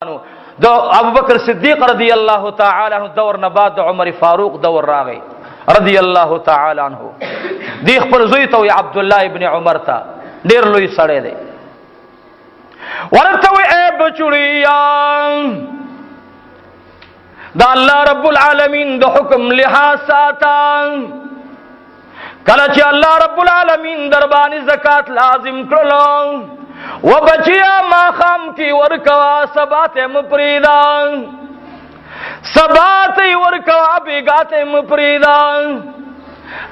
عنه، د ابوبکر صدیق رضی الله تعالی عنہ دور نه بعد د عمر فاروق دور راغی رضی الله تعالی عنہ. دی خپل زوی ته عبد الله ابن عمر ته، ډیر لوی سړی دی، ورته وی اے بچړیا، دا الله رب العالمین د حکم لحاظ ساته. کله چې الله رب العالمین در باندې زکات لازم کړلو و بچیا، ما خام کی ورکوا، سبات مپریدا، سبات ورکوا، بیگات مپریدا.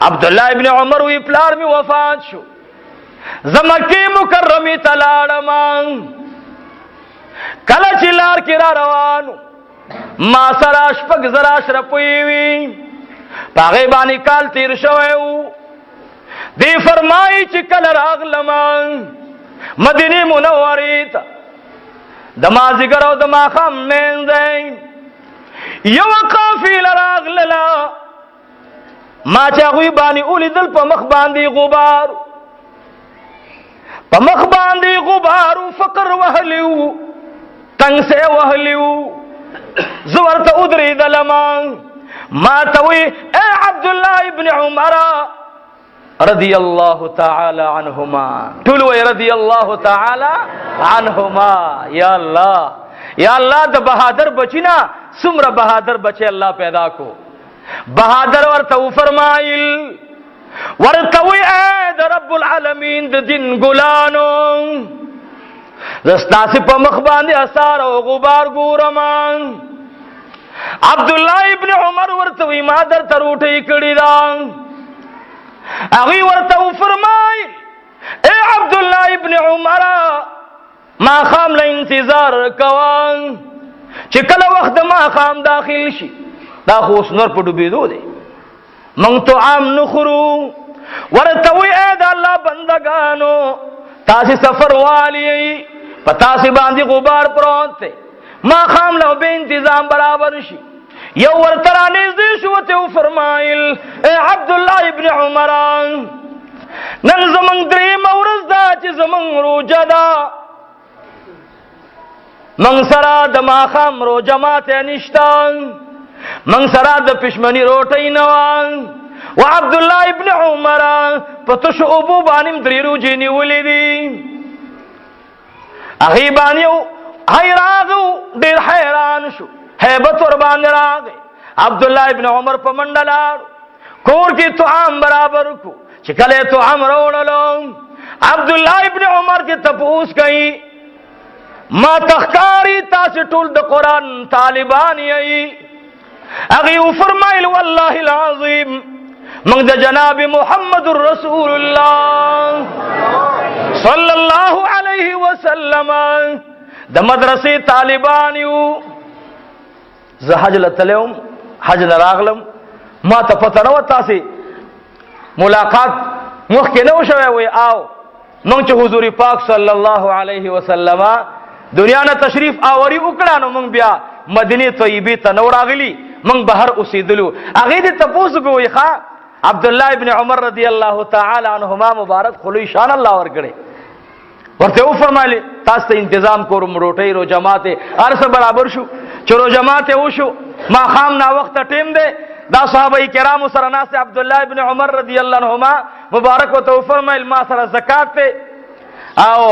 عبد الله ابن عمر وی پلار می وفات شو، زمکی مکرمی تلاړم. کله چې لار کې را روانو، ما سره 6000 اشرفې وي، پاغه باندې کال تیر شوی وو. دی فرمایي چې کله راغلم مدینه منورې ته، د مازیګر او د ماښام مینځ دی، یو قافله راغلله. ما چې هغوی باندې ولیدل، په مخ باندې غبار، په مخ باندې غبار، فقر وهلی وو، تنگ سه وهلی وو. زه ورته ودرېدلم، ما ته وی اے عبد الله ابن عمر رضی الله تعالی عنهما. ټول وی رضی الله تعالی عنهما. یا الله، یا الله، د بهادر بچینا څومره بهادر بچي الله پیدا کو. بهادر ورته وفرمایل، ورته وی اے د رب العالمین د دین ګلانو، زستاسې په مخ باندې اثار او غبار ګورم. عبد الله ابن عمر ورته وی ما در ته روټۍ کړې ده. هغوی ورته وفرمایل اے عبد الله ابن عمر، ما خام له انتظار کوه چې کله وخت ما خام داخل شي، دا خو اوس نور په ډوبېدو دی، مونږ طعام نه خورو. ورته وی اے د الله بندگانو، تاسې سفر والی، په تاسې باندې غبار پروت دی، ما خام له به انتظام برابر شي. یو ورته را نږدې شو، ورته وفرمایل اے عبدالله ابن عمر، نن زمونږ درېیمه ورځ ده چې زمونږ روژه ده، مونږ سره د ماښام روژه ماتی نشته، مونږ سره د پښمني روټۍ نه وه. و عبد الله ابن عمر په تشو اوبو باندې درې روژې نیولې دي. هغې باندې حیراغو، ډېر حیران شو، هیبت ور باندې راغی. عبد الله ابن عمر په منډه لاړ، کور کې طعام برابر کو. چې کله طعام راوړلو، عبد الله ابن عمر ته تپوس کوي، ما تخکاری تاسو ټول د قران طالبان یې؟ هغه وفرمایل والله العظیم، موږ د جناب محمد رسول الله صلی الله علیه وسلم د مدرسې طالبان یو. زه حج لتلم، حج نه راغلم، ما ته پته نه وه تاسې ملاقات مخکې نه و شوی. وی آو، مونږ چې حضور پاک صلی الله علیه وسلم دنیا نه تشریف آوری وکړه، نو مونږ بیا مدینه طیبه ته نو راغلی، مونږ بهر اوسېدلو. هغې دې تپوس کوي ښه، عبد الله ابن عمر رضی الله تعالی عنهما مبارک خلوی شان الله ورکړي. ورته وفرمایلی تاسو ته انتظام کوم، روټۍ رو جماعت هر څه برابر شو. چې رو جماعت وشو، ماښام نا وخت ټیم دی، دا صحابه کرامو سره ناست. عبد الله ابن عمر رضی الله عنهما مبارک ورته وفرمایل ما سره زکات دی او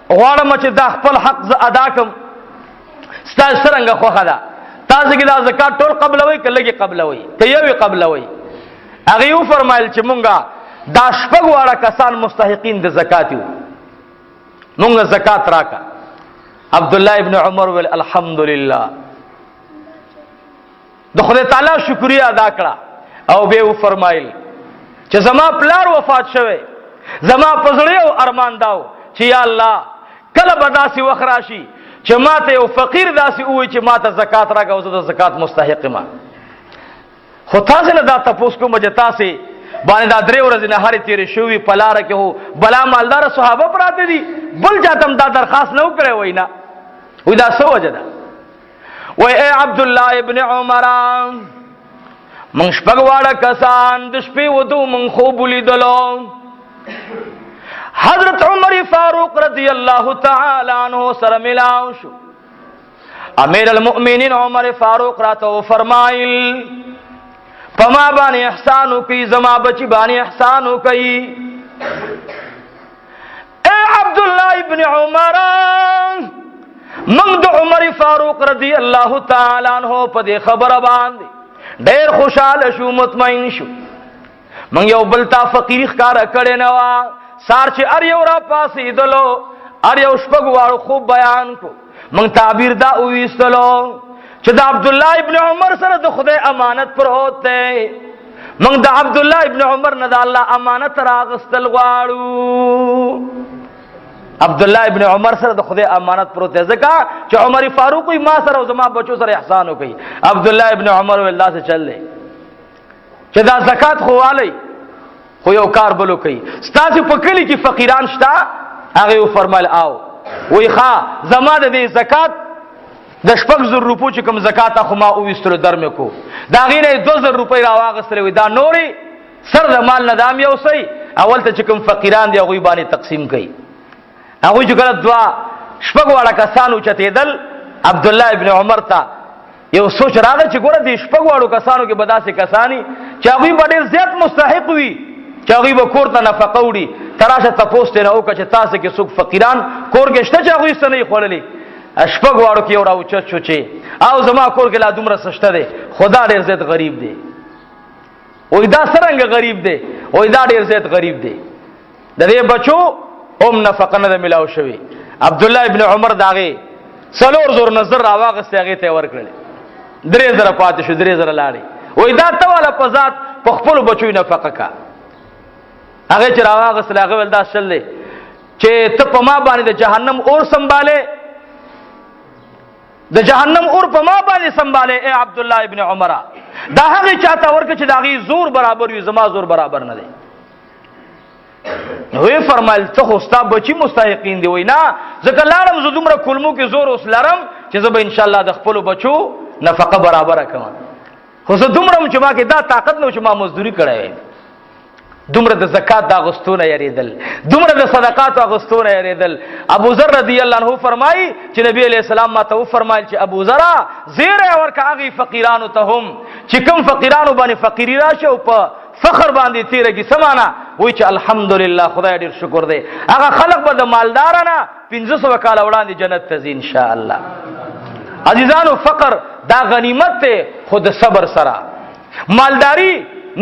غواړم چې دا خپل حق زه ادا کړم، ستا څرنګه خوښه ده؟ تاسو کې دا زکات ټول قبلوي که لږې قبلوي که یوې قبلوي؟ هغې وفرمایل چې مونږه دا شپږ واړه کسان مستحقین د زکات یو، مونږ زکات راکا. عبد الله ابن عمر ویل الحمدلله، د خدای تعالی شکریا ادا کړه او به وفرمایل چې زما پلار وفات شوی، زما په زړه یو ارمان داو چې یا الله، کله به داسې وخت راشي چې ما ته یو فقیر داسې ووایي چې ما ته زکات راکړه او زه د زکات مستحق یم. خو تاسې نه دا تپوس کوم چې تاسې باندې دا درې ورځې نه هرې تېرې شوي، په لاره کې هو بلا مالداره صحابه پراته دي، بل چا ته هم دا درخواست نه وکړی؟ وایي نه. وایي دا څه وجه ده؟ وایي ای عبدالله ابن عمر، موږ شپږ واړه کسان د شپې ودو، موږ خوب ولیدلو، حضرت عمر فاروق رضی الله تعالی عنہ سره ملاو شو. امیر المؤمنین عمر فاروق راته فرمایل، پما باندې احسان وکي، زما بچی باندې احسان وکي. اے عبد الله ابن عمر، موږ د عمر فاروق رضی الله تعالی عنہ په دې خبره باندې ډېر خوشاله شو، مطمئن شو. موږ یو بل ته فقیری ښکارا کړې نه وا، سار چې ار یو را پاسېدلو، ار یو شپږ واړو خوب بیان کو. موږ تعبیر دا وویستلو چې د عبد الله ابن عمر سره د خدای امانت پروت دی. موږ د عبد الله ابن عمر نه د الله امانت راغستل غواړو. عبد الله ابن عمر سره د خدای امانت پروت دی، ځکه چې عمر فاروق ما سره او زما بچو سره احسان وکړي. عبد الله ابن عمر الله سره چل دی چې دا زکات خو والی، خو یو کار بلو کوي. ستاسو په کلي کې فقیران شته؟ هغه وفرمایل آو. وای ښا، زما د دې زکات د 6000 روپو چې کوم زکات خو ما وویستلو در مې کو، د هغې نه یې 2000 روپۍ راواغستلې. وای دا نورې سر د مال نه دام یو سئ، اول ته چې کوم فقیران دي هغوی باندې تقسیم کړئ. هغوی چې کله دوه شپږ واړه کسان اوچتېدل، عبدالله ابن عمر ته یو سوچ راغی چې ګوره دې شپږ واړو کسانو کې به داسې کسانی چې هغوی به ډېر زیات مستحق وي، چې هغوی به کور ته نفقه وړي. ته راشه تپوس ترې نه وکړه چې تاسې کې څوک فقیران کور کې شته چې هغوی څه نه وي خوړلي. شپږ واړو کې یو راوچت شو چې او زما کور کې لا دومره څه شته دی، خو دا ډېر زیات غریب دی. وایي دا څرنګه غریب دی؟ وایي دا ډېر زیات غریب دی، د دې بچو هم نفقه نه ده میلاو شوې. عبدالله ابن عمر د هغې 4000 نظر راواغستې، هغې ته یې ورکړلې، 3000 پاتې شو، 3000 لاړې. وایي دا ته والا په ذات په خپلو بچو یې نفقه کا. هغې چې راواغستلې، هغه ویل دا شل دی چې ته په ما باندې د جهنم اور سنبالې، د جهنم اور په ما باندې سنبالې اے عبدالله ابن عمره. دا هغې چاته ورکړه چې د هغې زور برابر وي، زما زور برابر نه دی. وی فرمایل ته خو ستا بچی مستحقین دی. وای نه، ځکه لاړم زه دومره کولمو کې زور اوس لرم چې زه به انشاءالله د خپلو بچو نفقه برابره کوم، خو زه دومره هم چې ما کې دا طاقت نه و چې ما مزدوري کړی وای. دومره د زکات د اغوستو نه یریدل، دومره د صدقاتو اغوستو نه یریدل. ابو ذر رضی الله عنه فرمایي چې نبی علیہ السلام ما ته وفرمایل چې ابو ذر زیری ورکه هغې فقیرانو ته هم چې کوم فقیرانو باندې فقیري راشي او په فخر باندې تیرږي. څه معنا؟ وایي چې الحمدلله خدای ډېر شکر دی، هغه خلق به د مالداره نه 500 کاله وړاندې جنت ته ځي انشاءالله. عزیزانو، فقر دا غنیمت دی خو د صبر سره، مالداری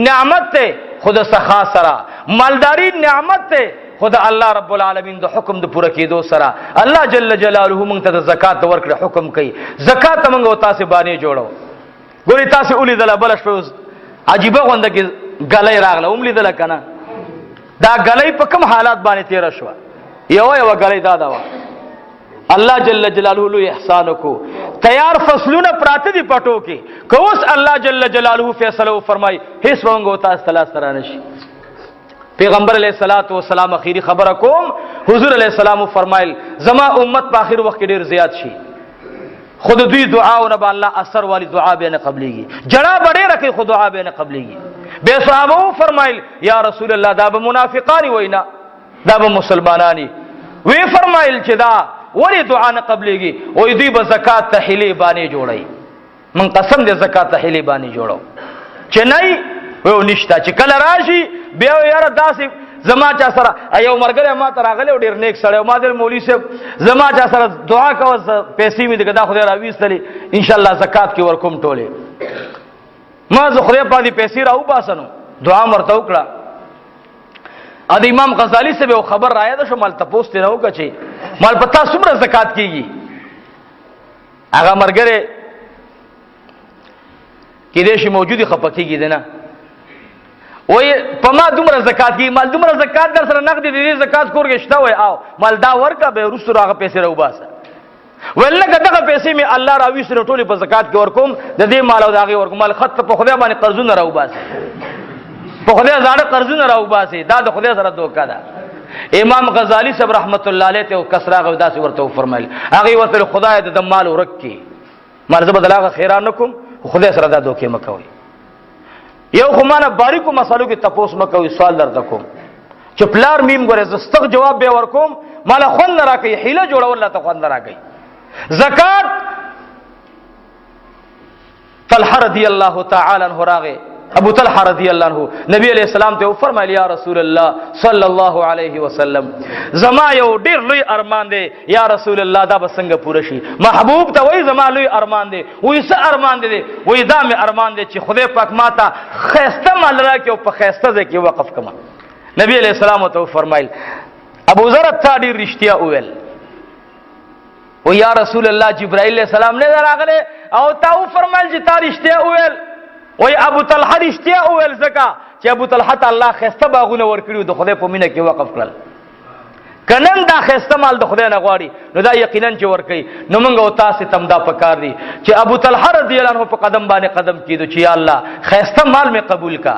نعمت دی خو د سخا سره، مالداری نعمت دی خو د الله رب العالمین د حکم د پوره کېدو سره. الله جل جلاله موږ ته د زکات د ورکړې حکم کوي. زکات موږ او تاسې باندې جوړو. ګورې تاسې ولیدله بله شپه اوس عجیبه غونډه کې ګلۍ راغله، هم لیدله که نه؟ دا ګلۍ په کوم حالات باندې تېره شوه؟ یوه یوه ګلۍ دا ده وه. الله جل جلاله لوی احسان وکړو، تیار فصلونه پراته دي پټو کې، که اوس الله جل جلاله فیصله وفرمایي هیڅ به موږ او تاسو ته لاس ته رانه شي. پیغمبر علیه الصلاۃ والسلام اخیری خبره کوم، حضور علیه السلام فرمایل زما امت په اخر وخت کې ډیر زیات شي، خود دوی دعا او نه به الله اثر والی دعا به نه قبليږي، جړه به ډیره کوي خو دعا به نه قبليږي. به صحابه فرمایل یا رسول الله دا به منافقان وینا، دا به مسلمانانی وی. فرمایل چې دا ولی دعا نه قبليږي؟ وای دوی به زکات ته حیلې باندې جوړي. من قسم دې زکات ته حیلې باندې جوړو چې نه وي نشته، چې کله راشي بیا یاره داسې زما چا سره یو مرګره ما ته راغلی ډیر نیک سړی، ما دې مولوی صاحب زما چا سره دعا کوه پیسې مې دغه دا خدای راويستلې ان شاء الله زکات کې ورکوم ټوله. ما زه خدای په دې پیسې راو باسنو دعا مرته وکړه. ا د امام غزالی صاحب یو خبر رایا ده شو، مال تپوس ته نه وکړه چې مال پتا څومره زکات کیږي. هغه مرګره کې دې شي موجودي خپکیږي دی نه، وای په ما دومره زکات کی، مال دومره زکات در سره نقد دي، زکات کور کې شته. وای او مال دا ورکا به رسو راغه پیسې راوباسه. ولکه دغه پیسې می الله راوي سره ټولې په زکات کې ورکوم، د دې مال او دغه ورکوم. مال خط په خدای باندې قرضونه راوباسه، په خدای زاړه قرضونه راوباسه، دا د خدای سره دوکا ده. امام غزالی صاحب رحمت الله علیه ته کسرا غو داسې ورته فرمایل، هغه ورته خدای د مال ورک کی، مال زه بدلاغه خیران نکوم، خدای سره دا دوکې مکوي. یو خو مانه باریکو مسالو کې تپوس مکوي. سوال درته کوم چې پلار میم ګوره زستغ جواب به ورکوم، مال خوند راکې، حیله جوړول ته خوند راکې. زکات طلحه رضی الله تعالی عنہ راغی، ابو طلحه رضی الله عنه نبی علیہ السلام ته فرمایل، یا رسول الله صلی الله علیه وسلم، زما یو ډیر لوی ارمان دی، یا رسول الله دا به څنګه پوره شي؟ محبوب ته وای زما لوی ارمان دی. وای څه ارمان دی؟ وای دا مې ارمان دی چې خدای پاک ماته خیسته مال راکړي او په خیسته ځای کې وقف کما. نبی علیہ السلام ته فرمایل، ابو ذر تا ډیر رښتیا وویل. و یا رسول الله، جبرائیل علیہ السلام نه راغله او تا و فرمایل چې تا رښتیا وویل. وای ابو طلحه رښتیا وویل، ځکه چې ابو طلحه ته الله خسته باغونه ورکړي، د خدای په مینه کې وقف کړل. کنن دا خسته مال د خدای نه غواړي، نو دا یقینا چې ورکړي. نو موږ او تاسو تم دا پکار دي چې ابو طلحه رضی الله عنه په قدم باندې قدم کیدو چې یا الله خسته مال می قبول کا.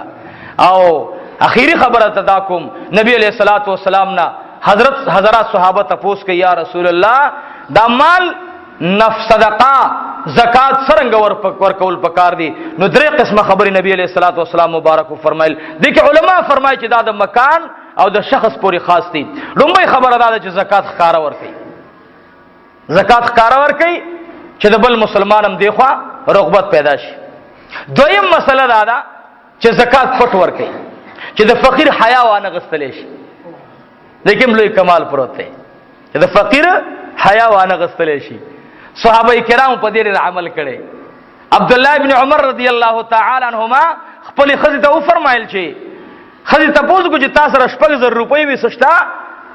او اخیری خبره تدا کوم، نبی علیہ الصلوۃ والسلام نه حضرت حضرات صحابه تپوس کوي، یا رسول الله دا مال نف صدقه زکات څنګه ورکول پکار دي؟ نو درې قسمه خبرې نبی علیہ الصلوۃ والسلام مبارک فرمایل. دي کې علما فرمایي چې دا د مکان او د شخص پورې خاص دي. لومړۍ خبره دا ده چې زکات ښکارا ورکړي، زکات ښکارا ورکړي چې د بل مسلمان هم دیخوا رغبت پیدا شي. دویم مسله دا ده چې زکات پټ ورکړي چې د فقیر حیا وانه غستلی شي. لیکن لوی کمال پروت دی چې د فقیر حیا وانه غستلی شي. صحابه کرام په دې عمل کړي. عبد الله ابن عمر رضی الله تعالی عنهما خپل خزې ته وفرمایل چې خزې ته پوز کو چې تاسو سره 6000 روپۍ وي سشتا؟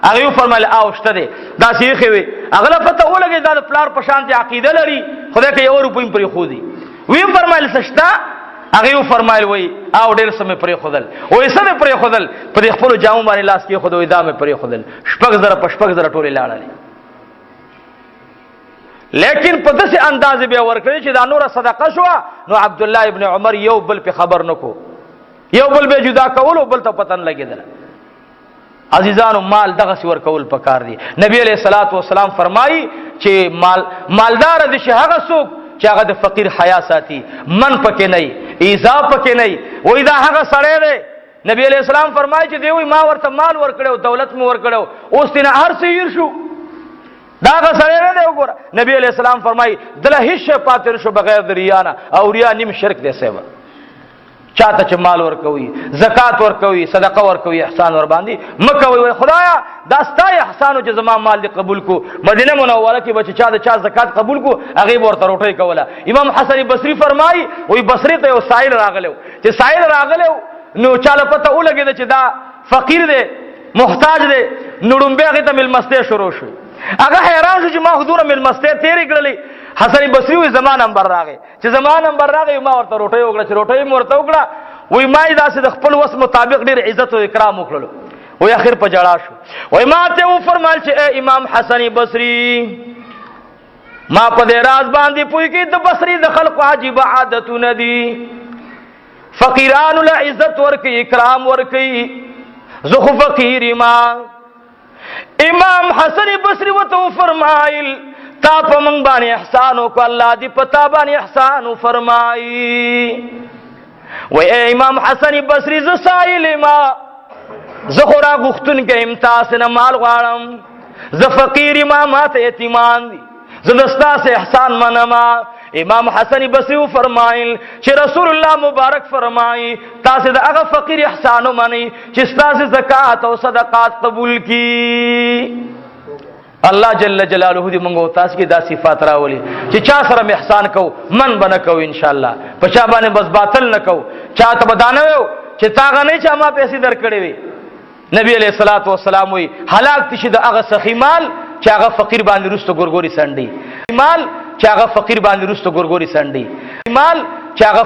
هغه وفرمایل او شته دی. دا سیخه وي هغه له پته ولګي دا د پلار په شان دي عقیده لري، خدای کې یو روپۍ پرې خو دی. وی فرمایل سشتا؟ هغه فرمایل وای او ډیر سم پرې خودل. وای سم پرې خودل؟ پر خپل جامو باندې لاس کې خود وای دا مې پرې خودل. 6000 په 6000 ټولې لاړلې، لیکن په داسې انداز بیا ورکړي چې دا نوره صدقه شو. نو عبد الله ابن عمر یو بل په خبر نکو، یو بل به جدا کول او بل ته پتن لګیدل. عزیزانو مال دغه سی ورکول پکار دی. نبی علیہ الصلوۃ والسلام فرمایي چې مال مالدار دي چې هغه څوک چې هغه د فقیر حیا ساتي، من پکې نه، ایزا پکې نه. وای دا هغه سړی دی، نبی علیہ السلام فرمایي چې دی وای ما ورته مال ورکړو، دولت مو ورکړو، اوس تینا هر څه ير شو. دا هغه سړی نه دی. وګوره نبی علیہ السلام فرمایي دله هیڅ شی پاتې نشو بغیر د ریا نه، او ریا نیم شرک دی. سیبه چاته چې مال ورکوي، زکات ورکوي، صدقه ورکوي، احسان ور باندې مکوي. وای خدایا دا ستا احسان چې زما مال دې قبول کو. مدینه منوره کې بچ چا د چا زکات قبول کو هغه ورته روټۍ کوله. امام حسن بصری فرمایي وای بصری ته یو سائل راغلو، چې سائل راغلو نو چاله پته ولګید چې دا فقیر دی، محتاج دی. نو ړومبی هغې ته مېلمستیا شروع شو. هغه حیران شو چې ما خو دومره مېلمستیا تېرې کړلې. حسن بصري وایي زما نمبر راغی، چې زما نمبر راغی ما ورته روټۍ وکړه. چې روټۍ مې ورته وکړه وایي ما یې داسې د خپل وس مطابق ډېر عزت او اکرام وکړلو. وایي اخر په ژړا شو. وایي ما ته وفرمایل چې ای امام حسن بصري، ما په دې راز باندې پوه کې د بصري د خلقو عجیبه عادتونه دي، فقیرانو له عزت ورکوي، اکرام ورکوي، زه خو فقیر ما. امام حسن بصری ورته وفرمایل تا په موږ باندې احسان وکړ، الله دې په تا باندې احسان وفرمایي. وای ای امام حسن بصری زه سائل ما، زه خو را غوښتونکی یم، تاسې نه مال غواړم، زه فقیر ما، ماته یتیمان دي، زه د ستاسې احسان منم. امام حسن بصری فرمایل چې رسول الله مبارک فرمایي تاسې د هغه فقیر احسان ومنئ چې ستاسې زکات او صدقات قبول کړي. الله جل جلاله دې موږ او تاسو کې دا صفات راولي چې چا سره احسان کو من بنه کو ان شاء الله، په چا باندې بس باطل نه کو، چا ته بدانه وو چې تا غنه چا ما پیسې درکړې وي. نبی علیہ الصلوۃ والسلام وی هلاک تشي د هغه سخی مال چې هغه فقیر باندې رستو ګورګوري سنډي، مال چې هغه فقیر باندې رستو ګورګوري سنډي، مال چې هغه